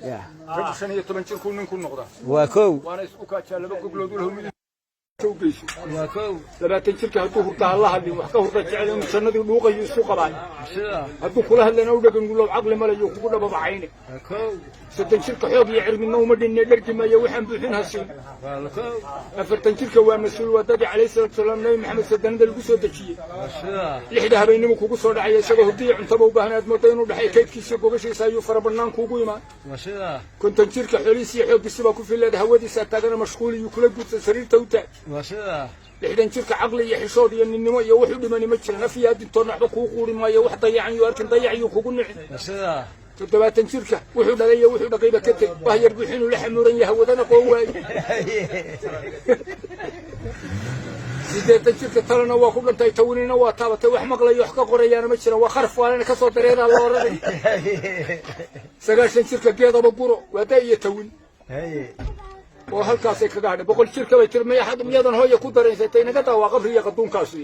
Ya. Raggu 15 jirkuu ninku noqdaa. Waa kow. Waana isku kaajaa laba goblood u mid u geyso. Waa kow. 20 jirka hadduu hurda ha la hadlin, wax ka hurda jecel inuu jannadii dhuuqayo isu qabaan. Hadduu kula hadlana u dhegan gulow, caqli malayo kugu dhababacayne. Waa kow. 30 jirka xoog iyo cirmidna uma dhinne, dhergi maayo waxaan buuxin hasiin. Waa kow. 40 jirka waa mas-uul, waa dadii calayhi salaatu wasalaam Nabi Maxamed sadanada lagu soo dejiyey. Waa sidaa. 6da habeenimo kugu soo dhacaya isagoo hurdiya cuntaba u baahan, aad mooda inuu dhexay kaydkiisa gogashiisa ayuu fara bannaan kuugu imaan. Waa sidaa. 50 jirka xoolihiisa iyo xooggiisa baa ku fileeda, hawadiisa taagana mashquul iyo kula guudsan sariirta u taag. Waa sidaa. 60 jirka caqli iyo xishood iyo ninnimo iyo wax u dhimani ma jira, naf iyo adintoodna waxba kuu quuri maayo, wax dayacan iyo arkin dayac iyo kugu nicin. Waa sidaa. 70 jirka wuxuu dhalay iyo wuxuu dhaqayba ka teg, bah yar buux inuu la xamuuran yahay wadana qoon waayo. 80 jirka talena waa ku dhantay, tawinina waa taabatay, wax maqlayo wax ka qorayaana ma jiraan, waa kharaf waalana kasoo dareeraa la oranay. 90 jirka geedaba guro, waa da iyo tawin oo halkaasay kaga hadhay. 100 jirka bay tiri, miyadan hooya ku dareensatay, naga daa, waa qabri iyo qaduunkaasu.